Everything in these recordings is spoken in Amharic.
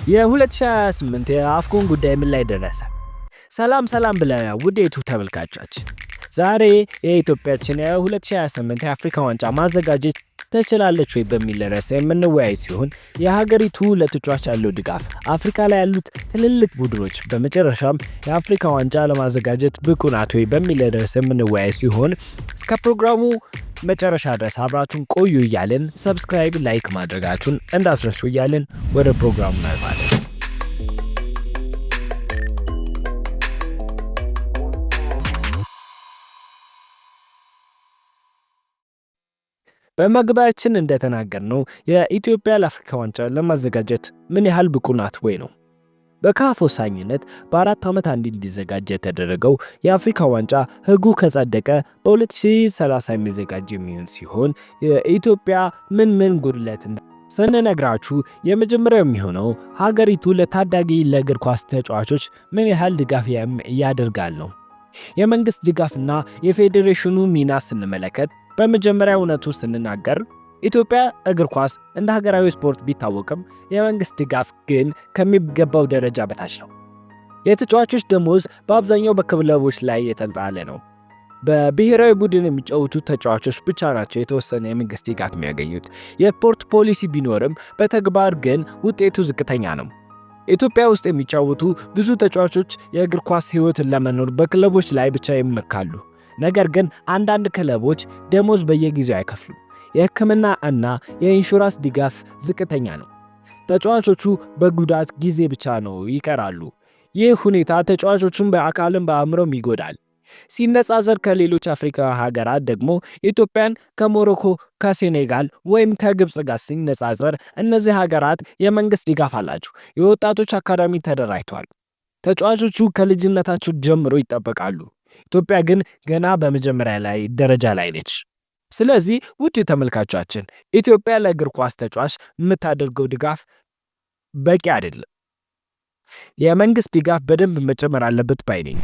የ2028 የአፍኮን ጉዳይ ምን ላይ ደረሰ? ሰላም ሰላም ብለናል ውድ የ YouTube ተመልካቾች። ዛሬ የኢትዮጵያችን የ2028 የአፍሪካ ዋንጫ ማዘጋጀት ትችላለች ወይ በሚል ርዕስ የምንወያይ ሲሆን የሀገሪቱ ለተጫዋች ያለው ድጋፍ፣ አፍሪካ ላይ ያሉት ትልልቅ ቡድኖች፣ በመጨረሻም የአፍሪካ ዋንጫ ለማዘጋጀት ብቁ ናት ወይ በሚል ርዕስ የምንወያይ ሲሆን እስከ ፕሮግራሙ መጨረሻ ድረስ አብራችሁን ቆዩ እያልን subscribe፣ like ማድረጋችሁን እንዳትረሱ እያልን ወደ ፕሮግራሙ እናልፋለን። በመግቢያችን እንደተናገርነው የኢትዮጵያ ለአፍሪካ ዋንጫ ለማዘጋጀት ምን ያህል ብቁ ናት ወይ ነው። በካፍ ወሳኝነት በ4 ዓመት አንዴ እንዲዘጋጅ የተደረገው የአፍሪካ ዋንጫ ሕጉ ከጸደቀ በ2030 የሚዘጋጅ የሚሆን ሲሆን የኢትዮጵያ ምን ምን ጉድለት ስንነግራችሁ የመጀመሪያው የሚሆነው ሀገሪቱ ለታዳጊ ለእግር ኳስ ተጫዋቾች ምን ያህል ድጋፍ ያደርጋል ነው። የመንግስት ድጋፍና የፌዴሬሽኑ ሚና ስንመለከት በመጀመሪያ እውነቱ ስንናገር ኢትዮጵያ እግር ኳስ እንደ ሀገራዊ ስፖርት ቢታወቅም የመንግስት ድጋፍ ግን ከሚገባው ደረጃ በታች ነው። የተጫዋቾች ደሞዝ በአብዛኛው በክለቦች ላይ የተጣለ ነው። በብሔራዊ ቡድን የሚጫወቱ ተጫዋቾች ብቻ ናቸው የተወሰነ የመንግስት ድጋፍ የሚያገኙት። የስፖርት ፖሊሲ ቢኖርም በተግባር ግን ውጤቱ ዝቅተኛ ነው። ኢትዮጵያ ውስጥ የሚጫወቱ ብዙ ተጫዋቾች የእግር ኳስ ሕይወትን ለመኖር በክለቦች ላይ ብቻ ይመካሉ። ነገር ግን አንዳንድ ክለቦች ደሞዝ በየጊዜው አይከፍሉም። የሕክምና እና የኢንሹራንስ ድጋፍ ዝቅተኛ ነው። ተጫዋቾቹ በጉዳት ጊዜ ብቻ ነው ይቀራሉ። ይህ ሁኔታ ተጫዋቾቹን በአካልም በአእምሮም ይጎዳል። ሲነጻጸር ከሌሎች አፍሪካ ሀገራት ደግሞ ኢትዮጵያን ከሞሮኮ፣ ከሴኔጋል ወይም ከግብፅ ጋር ሲነጻጸር እነዚህ ሀገራት የመንግስት ድጋፍ አላቸው። የወጣቶች አካዳሚ ተደራጅተዋል። ተጫዋቾቹ ከልጅነታቸው ጀምሮ ይጠበቃሉ። ኢትዮጵያ ግን ገና በመጀመሪያ ላይ ደረጃ ላይ ነች። ስለዚህ ውድ ተመልካቾቻችን ኢትዮጵያ ለእግር ኳስ ተጫዋች የምታደርገው ድጋፍ በቂ አይደለም። የመንግስት ድጋፍ በደንብ መጨመር አለበት ባይ ነኝ።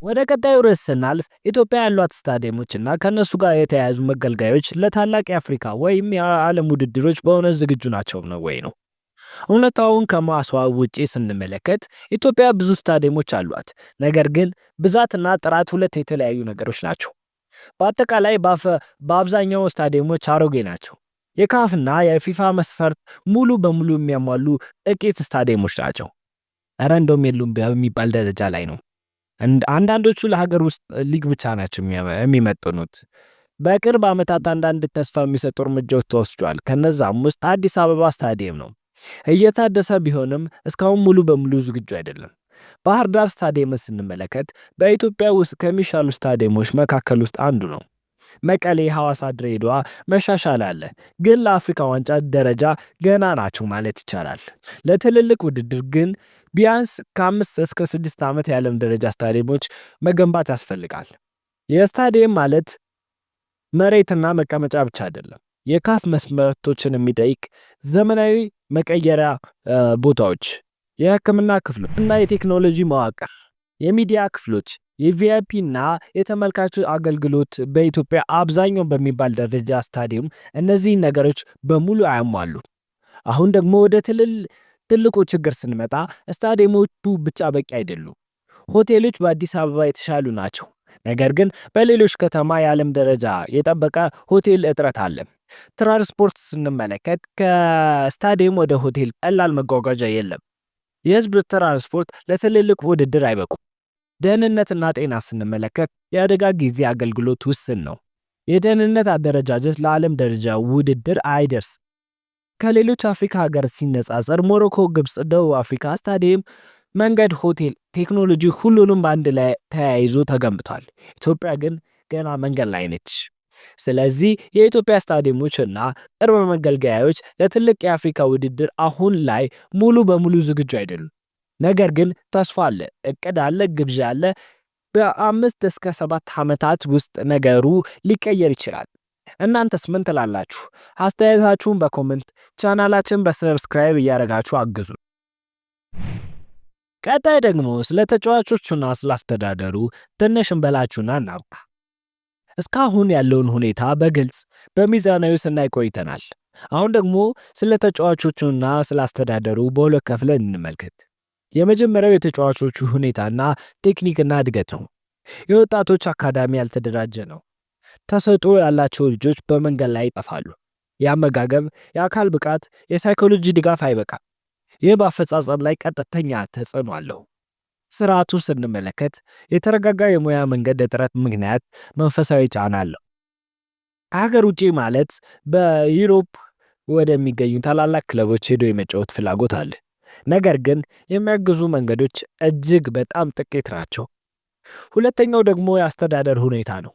ወደ ቀጣዩ ርዕስ ስናልፍ ኢትዮጵያ ያሏት ስታዲየሞች እና ከእነሱ ጋር የተያያዙ መገልገያዎች ለታላቅ የአፍሪካ ወይም የዓለም ውድድሮች በእውነት ዝግጁ ናቸው ነው ወይ ነው። እውነታውን ከማስዋብ ውጪ ስንመለከት ኢትዮጵያ ብዙ ስታዲየሞች አሏት። ነገር ግን ብዛትና ጥራት ሁለት የተለያዩ ነገሮች ናቸው። በአጠቃላይ በአብዛኛው ስታዲየሞች አሮጌ ናቸው። የካፍና የፊፋ መስፈርት ሙሉ በሙሉ የሚያሟሉ ጥቂት ስታዲየሞች ናቸው። እረ እንደውም የሉም በሚባል ደረጃ ላይ ነው። አንዳንዶቹ ለሀገር ውስጥ ሊግ ብቻ ናቸው የሚመጥኑት። በቅርብ ዓመታት አንዳንድ ተስፋ የሚሰጡ እርምጃዎች ተወስዷል። ከነዛም ውስጥ አዲስ አበባ ስታዲየም ነው። እየታደሰ ቢሆንም እስካሁን ሙሉ በሙሉ ዝግጁ አይደለም። ባህር ዳር ስታዲየምን ስንመለከት በኢትዮጵያ ውስጥ ከሚሻሉ ስታዲየሞች መካከል ውስጥ አንዱ ነው። መቀሌ፣ ሐዋሳ፣ ድሬዳዋ መሻሻል አለ፣ ግን ለአፍሪካ ዋንጫ ደረጃ ገና ናቸው ማለት ይቻላል። ለትልልቅ ውድድር ግን ቢያንስ ከ5 እስከ 6 ዓመት የዓለም ደረጃ ስታዲየሞች መገንባት ያስፈልጋል። የስታዲየም ማለት መሬትና መቀመጫ ብቻ አይደለም። የካፍ መስፈርቶችን የሚጠይቅ ዘመናዊ መቀየሪያ ቦታዎች፣ የሕክምና ክፍሎች እና የቴክኖሎጂ መዋቅር፣ የሚዲያ ክፍሎች፣ የ VIP እና የተመልካቹ አገልግሎት በኢትዮጵያ አብዛኛው በሚባል ደረጃ ስታዲየም እነዚህን ነገሮች በሙሉ አያሟሉ። አሁን ደግሞ ወደ ትልቁ ችግር ስንመጣ ስታዲየሞቹ ብቻ በቂ አይደሉም። ሆቴሎች በአዲስ አበባ የተሻሉ ናቸው። ነገር ግን በሌሎች ከተማ የዓለም ደረጃ የጠበቀ ሆቴል እጥረት አለ። ትራንስፖርት ስንመለከት ከስታዲየም ወደ ሆቴል ቀላል መጓጓዣ የለም። የህዝብ ትራንስፖርት ለትልልቅ ውድድር አይበቁም። ደህንነትና ጤና ስንመለከት የአደጋ ጊዜ አገልግሎት ውስን ነው። የደህንነት አደረጃጀት ለዓለም ደረጃ ውድድር አይደርስም። ከሌሎች አፍሪካ ሀገር ሲነጻጸር ሞሮኮ፣ ግብፅ፣ ደቡብ አፍሪካ ስታዲየም፣ መንገድ፣ ሆቴል፣ ቴክኖሎጂ ሁሉንም በአንድ ላይ ተያይዞ ተገንብቷል። ኢትዮጵያ ግን ገና መንገድ ላይ ነች። ስለዚህ የኢትዮጵያ ስታዲየሞች እና ቅርብ መገልገያዎች ለትልቅ የአፍሪካ ውድድር አሁን ላይ ሙሉ በሙሉ ዝግጁ አይደሉም። ነገር ግን ተስፋ አለ፣ እቅድ አለ፣ ግብዣ አለ። በ5 እስከ 7 ዓመታት ውስጥ ነገሩ ሊቀየር ይችላል። እናንተስ ምን ትላላችሁ? አስተያየታችሁን በ comment፣ ቻናላችን በ subscribe እያደረጋችሁ አግዙ። ቀጣይ ደግሞ ስለ ተጫዋቾቹና ስለ አስተዳደሩ ትንሽ እንበላችሁና እናብቃ። እስካሁን ያለውን ሁኔታ በግልጽ በሚዛናዊ ስናይ ቆይተናል። አሁን ደግሞ ስለ ተጫዋቾቹና ስለ አስተዳደሩ በሁለት ከፍለን እንመልከት። የመጀመሪያው የተጫዋቾቹ ሁኔታና ቴክኒክና እድገት ነው። የወጣቶች አካዳሚ ያልተደራጀ ነው። ተሰጥኦ ያላቸው ልጆች በመንገድ ላይ ይጠፋሉ። የአመጋገብ፣ የአካል ብቃት፣ የሳይኮሎጂ ድጋፍ አይበቃም። ይህ በአፈጻጸም ላይ ቀጥተኛ ተጽዕኖ አለው። ስርዓቱ ስንመለከት የተረጋጋ የሙያ መንገድ እጥረት ምክንያት መንፈሳዊ ጫና አለው። ከሀገር ውጪ ማለት በ Europe ወደሚገኙ ታላላቅ ክለቦች ሄዶ የመጫወት ፍላጎት አለ። ነገር ግን የሚያግዙ መንገዶች እጅግ በጣም ጥቂት ናቸው። ሁለተኛው ደግሞ የአስተዳደር ሁኔታ ነው።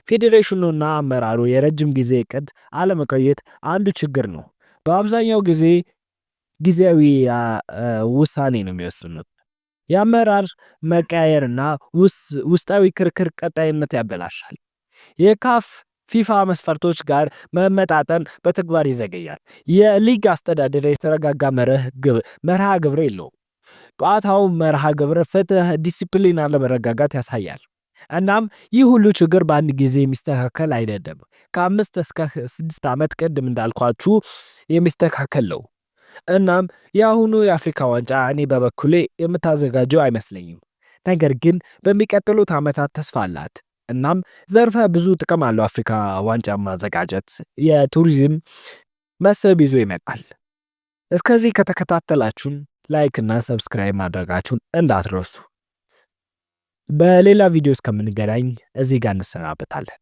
ፌዴሬሽኑና አመራሩ የረጅም ጊዜ እቅድ አለመቆየት አንዱ ችግር ነው። በአብዛኛው ጊዜ ጊዜያዊ ውሳኔ ነው የሚወስኑት። የአመራር መቀያየርና ውስጣዊ ክርክር ቀጣይነት ያበላሻል። የካፍ ፊፋ መስፈርቶች ጋር መመጣጠን በተግባር ይዘገያል። የሊግ አስተዳደር የተረጋጋ መርሃ ግብር የለውም። ጨዋታው መርሃ ግብር፣ ፍትህ፣ ዲሲፕሊን አለመረጋጋት ያሳያል። እናም ይህ ሁሉ ችግር በአንድ ጊዜ የሚስተካከል አይደለም። ከ5 እስከ 6 ዓመት ቅድም እንዳልኳችሁ የሚስተካከል ነው። እናም የአሁኑ የአፍሪካ ዋንጫ እኔ በበኩሌ የምታዘጋጀው አይመስለኝም። ነገር ግን በሚቀጥሉት ዓመታት ተስፋ አላት። እናም ዘርፈ ብዙ ጥቅም አለው አፍሪካ ዋንጫ ማዘጋጀት፣ የቱሪዝም መስህብ ይዞ ይመጣል። እስከዚህ ከተከታተላችሁን like እና subscribe ማድረጋችሁን እንዳትረሱ። በሌላ ቪዲዮ እስከምንገናኝ እዚህ ጋር እንሰናበታለን።